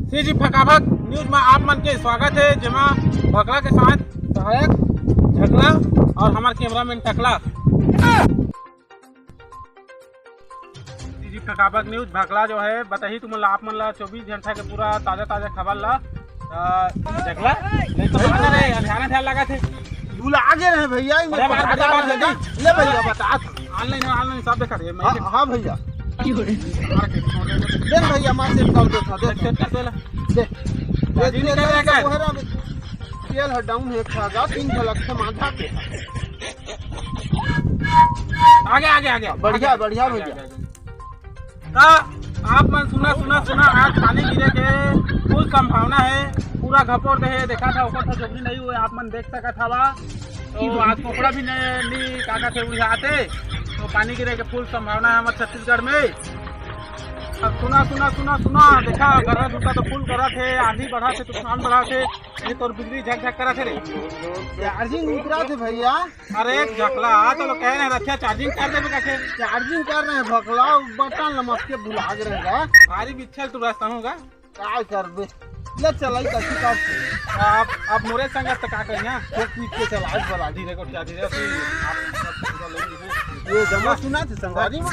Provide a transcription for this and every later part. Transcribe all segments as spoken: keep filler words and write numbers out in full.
CG फकाफक news में आप मन के स्वागत है, जेमा भकला के साथ सहायक झकला और हमार कैमरामैन टकला। सीजी फकाफक न्यूज भकला जो है, बताही तुमन ला, आप मन ला चौबीस घंटा के पूरा ताजा ताजा खबर ला। अ, झकला, नहीं तो बहाना नहीं, अंधारा अंधारा लगा थे। भुला गे रहे भैया, अरे, बात बता, बता, बता, बता। ले भैया, बता। ऑनलाइन है, ऑनलाइन सब देखा रहे, मैं हाँ, हाँ भैया। मार के छोड़ दे। दे भैया, मार से कर दे, दे। सेट कर दे ला। दे। राजी नहीं कर रहा क्या? वो है ना, तेल है डाउन है, खा जा, तीन झलक से माथा के। आगे, आगे, आगे। बढ़िया, बढ़िया आगे, भैया। आगे, आगे। त आप मन सुना, सुना, सुना, आज पानी गिरे के फुल संभावना है, पूरा घपोर दे है, देखा था, ओकर था जोगनी नहीं हुए, आप मन देख सकत हवा। तो आज कोपड़ा भी नहीं, नहीं काका थे उड़िया आते, तो पानी गिरे के फुल संभावना है हमारे छत्तीसगढ़ में। अब सुना, सुना, सुना, सुना, देखा, गर्रा धुक्का तो फुल गर्रा थे, आंधी बढ़ा थे, तूफान बढ़ा थे, ये तोर बिजली झक झक करा थे रे। चार्जिंग उतरा थे भैया। अरे झकला, तो लोग कह रहे हैं, रखिया चार्जिंग कर देबे कथे। चार्जिंग कर रहे हैं भकला, बटन लमस के भुला गे रहेगा। भारी बिच्छल तू रास्ता होगा। काय करबे? ले चलाई कथी कर। आप, आप मोरे संगत त का करिया? तो पीट के चला, आज बला धीरे को क्या धीरे से आप ये जमा सुना थे संगवारी में।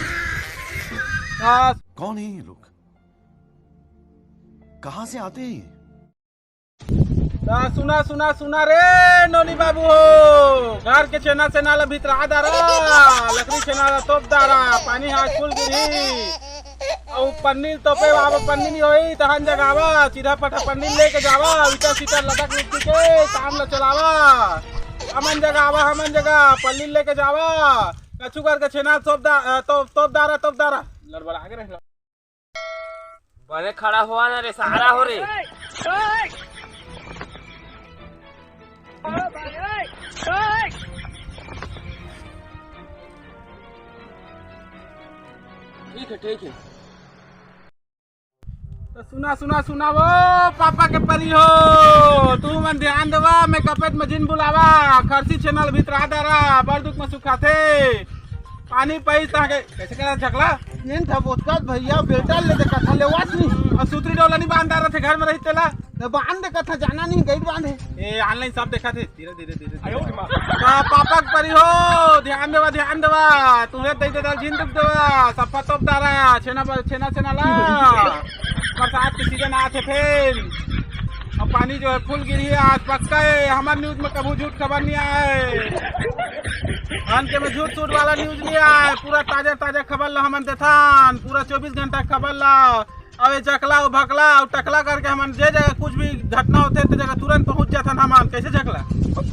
आ, कौन है ये लोग? कहाँ से आते हैं ये? त सुना, सुना, सुना रे नोनी बाबू हो, घर के छेना, छेना ला भितरा डारा, लकड़ी छेना ला तोप डारा, पानी हा फुल गिरही। अउ पन्नी तोपे बाबा, पन्नी नहीं होई, तहन जगावा, सीधा पटा पन्नी लेके जावा, ईटा सीटा लटक लुटकी के काम ला चलावा। हमन जगावा, हमन जगा, पन्नी लेके जावा, कछु करके छेना तोप दा-, अ, तोप, तोप डारा, तोप डारा। लड़बड़ा के रह बने खड़ा होवा ना रे, सहारा हो रे। ठीक है, ठीक है। त सुना, सुना, सुना वो पापा के परी हो, तू मन ध्यान देवा, मैं कपेट में जिन बुलावा, खरसी छेना ल भितरा डारा, बड़ दुख में सुखाथे। पानी पई ताके कैसे करा झकला? एन था बोतकात भैया, बेटा ले दे कथा लेवास नहीं। अउ सुतरी डोला नहीं बांधा रथे घर में रही तेला। त बांध दे कथा जाना नहीं, गई बांधे। ए, ऑनलाइन सब देखा थे, धीरे, धीरे, धीरे, धीरे। आयो रे माँ। त पापा के परी हो, ध्यान देवा, ध्यान देवा। तुहे दे दे, जिन दुख देवा, सफा तोप डारा, छेना ब-, छेना, छेना ला। बरसात के सीजन आथे फेन। अब पानी जो है फुल गिरी है, आज पक्का है, हमार न्यूज में कभू झूठ खबर नहीं आए। हमन के में झूठ सूट वाला न्यूज नहीं आए, पूरा ताजा ताजा खबर ला हमन देथन, पूरा चौबीस घंटा खबर ला। अब ये जकला, वो भकला, वो टकला करके हमन जे जगह कुछ भी घटना होथे, ते जगह तुरंत पहुंच जाथन हमन। कैसे जकला?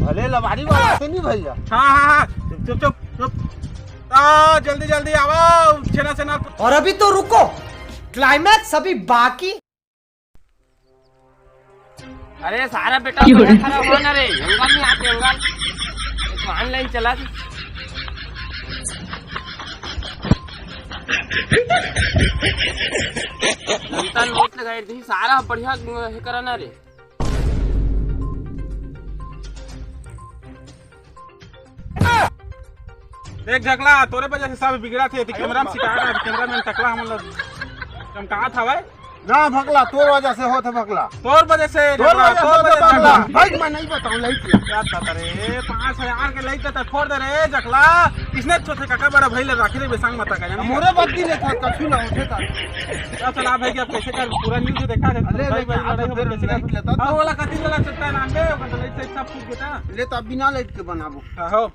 भले लबारी वाला से नहीं भैया। हाँ, हाँ, हाँ, चुप, चुप, चुप, चुप। आ, जल्दी, जल्दी आवा, छेना, छेना। और अभी तो रुको, क्लाइमैक्स अभी बाकी। अरे सारा बेटा, क्यों रे? खड़ा हुआ ना रे, एंगल नहीं आते, एंगल। एक तो ऑनलाइन चला थे। जनता ने वोट लगाए थे, सारा बढ़िया है करा ना रे। देख झकला, तोरे वजह से सब बिगड़ा थे। कैमरा में सिखा रहा है, कैमरा मैन टकला हमन लोग चमकात हवय। ना भकला, तोर वजह से होत है भकला। तोर वजह से तोर झगड़ा, वजह से तोर होत है वजह से भकला। झगड़ा। भाई मैं नहीं बताऊं, लाइट लगा। क्या बात रे, पाँच हजार के लाइट तो फोड़ दे रे झकला। किसने छोटे काका बड़ा भाई ले राखी रे बेसंग मत का जाने। मोरे बत्ती ले था, कछु ना होते था। क्या चला भाई, अब कैसे कर पूरा न्यूज देखा रे? अरे भाई, रे, भाई, कहाँ लड़ाई तो हो फिर कैसे कर? लाइट लेता था। अब वाला कथी वाला चट्टा नाम बे, ओकर तो लाइट से सब फूट गया। ले तो अब बिना लाइट के बनाबो। हाँ, हो।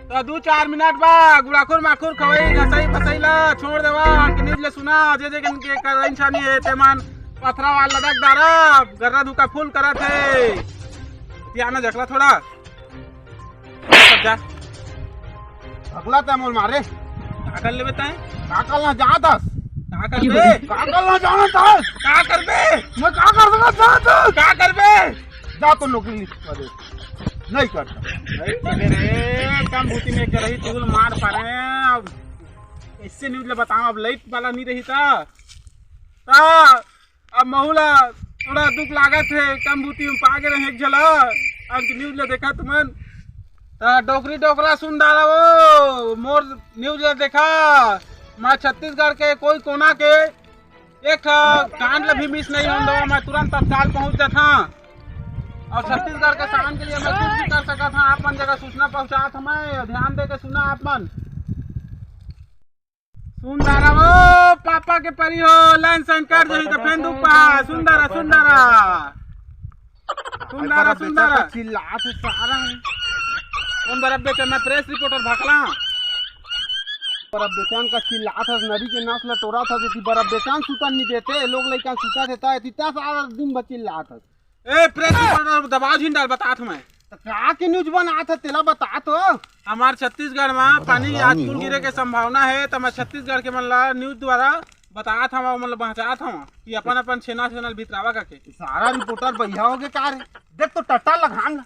त दू चार मिनट बा, गुड़ाखुर माखुर खवई घसई फसई ला छोड़ देवा, हमके न्यूज ले सुना, जे जे के करई छानी हे, ते मन पथरा वाल लदक डारा, गर्रा धुका फुल करत हे। तियाना झकला थोड़ा। सब जा। अगला ते मोल मारे। का कर लेबे तैं? का कर ना जानत हस? का करबे? का कर ना जानत हस? का करबे? मैं का कर सकत जानत हस? का करबे? जा तो नौकरी नहीं कर। नहीं करता। नहीं करे रे, कम भूती में के रही, तू मार पारे। अब ऐसे न्यूज ले बताओ, अब लाइट वाला नहीं रही था। ता अब महू ला थोड़ा दुख लागत हे, कम भूती में पागे रहे एक झला। अब न्यूज ले देखा तुमन, ता डोकरी डोकरा सुन डाला वो मोर न्यूज ले देखा। मैं छत्तीसगढ़ के कोई कोना के एक ठो कांड ला भी मिस नहीं होन देवंव, मैं तुरंत तत्काल पहुंच जाथंव। अउ छत्तीसगढ़ के शान के लिए मैं कुछ भी कर सकत हंव। आप मन जगह सूचना पहुंचात हंव मैं, ध्यान दे के सुना आप मन। सुंदरा ओ पापा के परी हो, लाइन साइन कर जाही त फेन दुख पा। सुंदरा, सुंदरा, सुंदरा, बड़ा सुंदरा। बेचारा चिल्लात हे सारा। कौन बड़ा बेचारा? मैं प्रेस रिपोर्टर भकला। बड़ा बेचारा का चिल्लात हे, नरी के नास ल टोरत हे, जेती बड़ा बेचारा सुतन नहीं देते, लोग लइका सुता देता है, इतना सारा दिन भर चिल्लात हे। ए, प्रेस रिपोर्टर दबाव झिन डाल, बतात हंव मैं। त का के न्यूज बनात हे, तेला बता तो। हमार छत्तीसगढ़ म पानी आज कुन गिरे के संभावना हे, त मैं छत्तीसगढ़ के मन ला न्यूज द्वारा बतात हंव, मतलब बहचात हंव कि अपन अपन छेना छेना ल भितरावा करके। सारा रिपोर्टर बइहा होगे का रे? देख तो टट्टा लगान ला।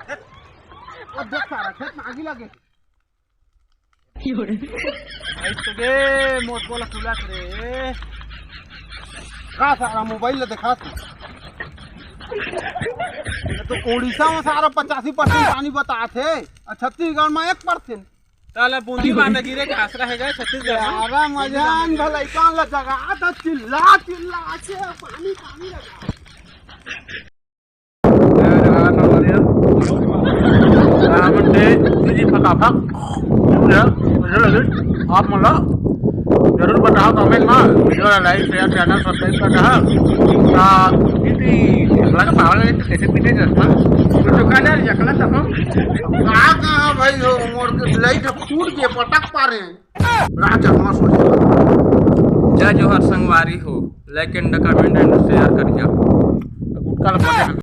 देख, ओ देख सारा खेत म आगी लगे। भाई तो गे मोट बोला खुला करे। का सारा मोबाइल ला देखा। ये तो उड़ीसा म सारा पचासी परसेंट पानी बतात हे, अउ छत्तीसगढ़ म एक परसेंट। ताला बूंदी बांधा गिरे के आसरा हे गा छत्तीसगढ़ म। सारा मजान भलाई कान ला जगा त चिल्ला चिल्ला के पानी पानी लगा। जय जगन्नाथ बलिया। रावण के जी फटाफट। जय, जय लगे। आप मन ला जरूर बताओ कमेंट में, वीडियो ला लाइक, शेयर, चैनल सब्सक्राइब कर रहा। आ, दीदी, एकला का पावल है तो कैसे पीने चश्मा? तो का डर एकला तो हम। का कहा भाई हो, मोर के लाइट फूट के पटक पा रहे हैं। राजा मां सोचे। जय जोहार संगवारी हो, like and comment and share करिया। गुटका लगा।